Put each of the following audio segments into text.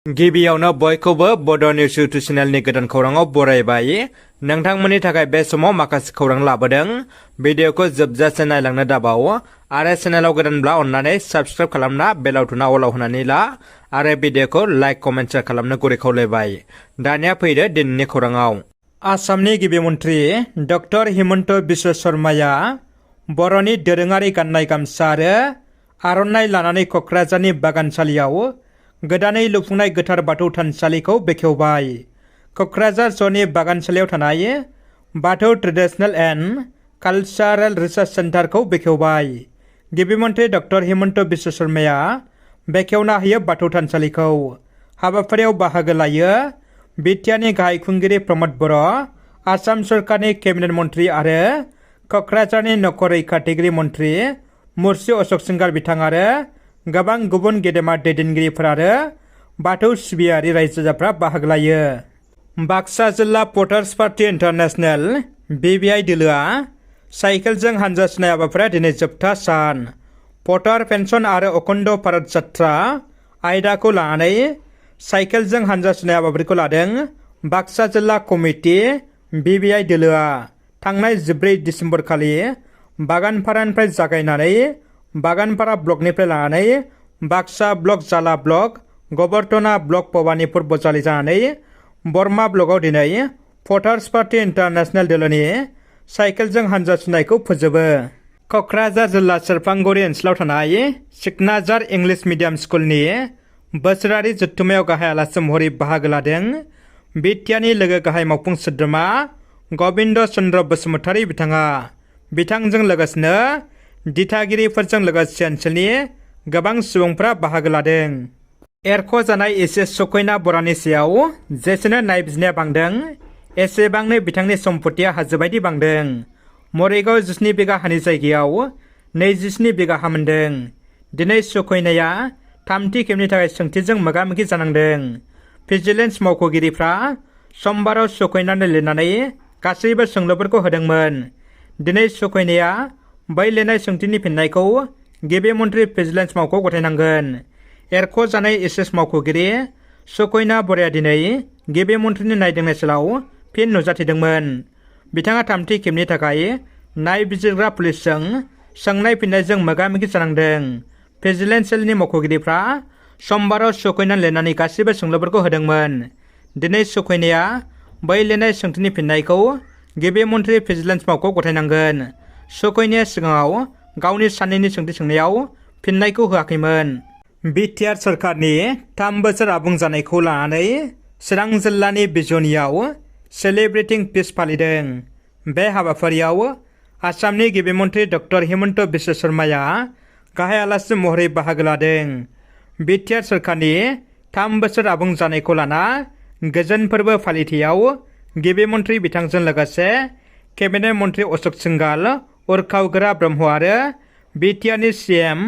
गिबियावनो बयखौबो बड' निउस इउटुब चेनेलनि गोदान खौराङाव बरायबाय। नोंथांमोननि थाखाय बे समाव माखासे खौरां लाबोदों। भिडिअखौ जोबजासे नायलांनो दाबाव आरो चेनेलाव गोदानब्ला अन्नानै साबस्क्राइब खालामना बेल आइकनआ अलाव होनानै ला आरो भिडिअखौ लाइक कमेन्ट शेयार खालामनो गुरै खावलायबाय। दानिया फैदो दिनैनि खौराङाव। आसामनि गिबि मन्थ्रि डक्टर हिमन्त बिश्व शर्माया बर'नि दोरोङारि गाननाय गामसा आरो आर'नाइ लानानै क'क्राझारनि बागानसालियाव गोदानै लुफुंनाय गोथार बाथौ थानसालिखौ बेखेवबाय। क'क्राझार सहरनि बागानसालियाव थानाय बाथौ ट्रेडिशनेल एन्ड कालचारेल रिसार्च सेन्टारखौ बेखेवबाय। गिबि मन्थ्रि डक्टर हिमन्त बिश्व शर्माया बेखेवना होयो बाथौ थानसालिखौ। हाबाफारियाव बाहागो लायो बिटिआरनि गाहाय खुंगिरि प्रमद बर', आसाम सरकारनि केबिनेट मन्थ्रि आरो क'क्राझारनि नखर रैखाथिगिरि मन्थ्रि मुर्सि अशक सिंगार बिथां आरो गोबां गुबुन गेदेमा दैदेनगिरिफोर आरो बाथौ सिबियारि रायजो राजाफ्रा बाहागो लायो। बाक्सा जिल्ला भटार्स पार्टी इन्टारनेशनेल (BBI) दोलोआ साइकेलजों हानजा सुनाय हाबाफारिया दिनै जोबथा सान। भटार पेन्सन आरो अखण्ड भारत जात्रा आयदाखौ लानानै साइकेलजों हानजा सुनाय हाबाफारिखौ लादों बाक्सा जिल्ला कमिटि BBI दोलोआ। थांनाय 14 दिसेम्बर खालि बागानपारानिफ्राय जागायनानै बागानपारा ब्लकनिफ्राय लानानै बाक्सा ब्लक, जाला ब्लक, गबर्धना ब्लक, भबानिपुर बजालि जानानै बरमा ब्लकआव दिनै भटार्स पार्टी इन्टारनेशनेल दोलोनि साइकेलजों हानजा सुनायखौ फोजोबो। क'क्राझार जिल्ला सेरफांगुरि ओनसोलाव थानाय सिकनाझार इंलिश मिडियाम स्कुलनि बोसोरारि जथुम्मायाव गाहाय आलासि महरै बाहागो लादों बिटिआरनि लोगो गाहाय मावफुं सोद्रोमा गबिन्द चन्द्र बसुमतारी बिथाङा। बिथांजों लोगोसेनो दिथागिरिफोरजों लोगोसे ओनसोलनि गोबां सुबुंफ्रा बाहागो लादों। एरख'जानाय एसे सखैना बरानि सायाव जेसेनो नायबिजिरनाया बांदों एसेबांनो बिथांनि सम्पतिया हाजो बायदि बांदों। मरिगाव 17 बिगा हानि जायगायाव 27 बिगा हा मोनदों। दिनै सखैनाया थामथि खेबनि थाखाय सोंथिजों मोगा-मोगि जानांदों। भिजिलेन्स मावख'गिरिफ्रा समबाराव सखैनानो लिरनानै गासैबो सोंलुफोरखौ होदोंमोन। दिनै सखैनाया बै लिरनाय सोंथिनि फिननायखौ गिबि मन्थ्रि भिजिलेन्स मावख'आव गथायनांगोन। एरख'जानाय एसएस मावख'गिरि सखैना बराया दिनै गिबि मन्थ्रिनि नायदिंनाय सेलाव फिन नुजाथिदोंमोन। बिथाङा थामथि खेबनि थाखाय नायबिजिरग्रा पुलिसजों सोंनाय फिननायजों मोगा-मोगि जानांदों। भिजिलेन्स सेलनि मावख'गिरिफ्रा समबाराव सखैना लिरनानै गासैबो सोंलुफोरखौ होदोंमोन। दिनै सखैनाया बै लिरनाय सोंथिनि फिननायखौ गिबि मन्थ्रि भिजिलेन्स मावख'आव गथायनांगोन। सखैनाया सिगाङाव गावनि सानैनि सोंथि सोंनायाव फिननायखौ होआखैमोन। बिटिआर सरकारनि 3 बोसोर आबुं जानायखौ लानानै चिरां जिल्लानि बिजनियाव सेलिब्रेटिं पिस फालिदों। बे हाबाफारियाव आसामनि गिबि मन्थ्रि डक्टर हिमन्त बिश्व शर्माया गाहाय आलासि महरै बाहागो लादों। बिटिआर सरकारनि 3 बोसोर आबुं जानायखौ लाना गोजोन फोरबो फालिथायाव गिबि मन्थ्रि बिथांजों लोगोसे केबिनेट मन्थ्रि अशक सिंगाल, उरखाव-गोरा ब्रह्म आरो बिटिआरनि CM,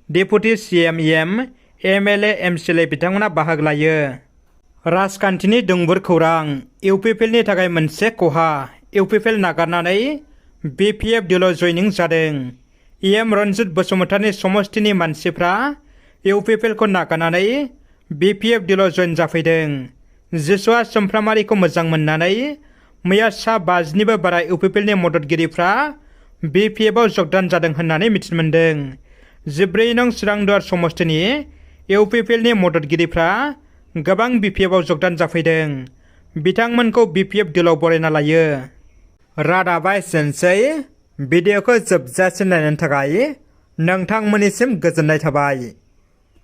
deputy CM, MLA, MCLA बिथांमोना बाहागो लायो। राजखान्थिनि दुंबुर खौरां। इउपिपिएलनि थाखाय मोनसे खहा। इउपिपिएल नागारनानै BPF दोलोआव जइनिं जादों। EM रन्जित बसुमतारीनि समष्टिनि मानसिफ्रा इउपिपिएलखौ नागारनानै BPF दोलोआव जइन जाफैदों। जिसुआ सोमफ्रामारिखौ मोजां मोननानै मैया सा 50निबो बारा इउपिपिएलनि मददगिरिफ्रा BPFआव जगदान जादों होननानै मिथिनो मोन्दों। 14 नं चिरांदुवार समष्टिनि इउपिपिएलनि मददगिरिफ्रा गोबां BPFआव जगदान जाफैदों। बिथांमोनखौ BPF दोलोआव बरायना लायो। रादाबा एसेनोसै। भिडिअखौ जोबजासिम नायनायनि थाखाय नोंथांमोननिसिम गोजोननाय थाबाय।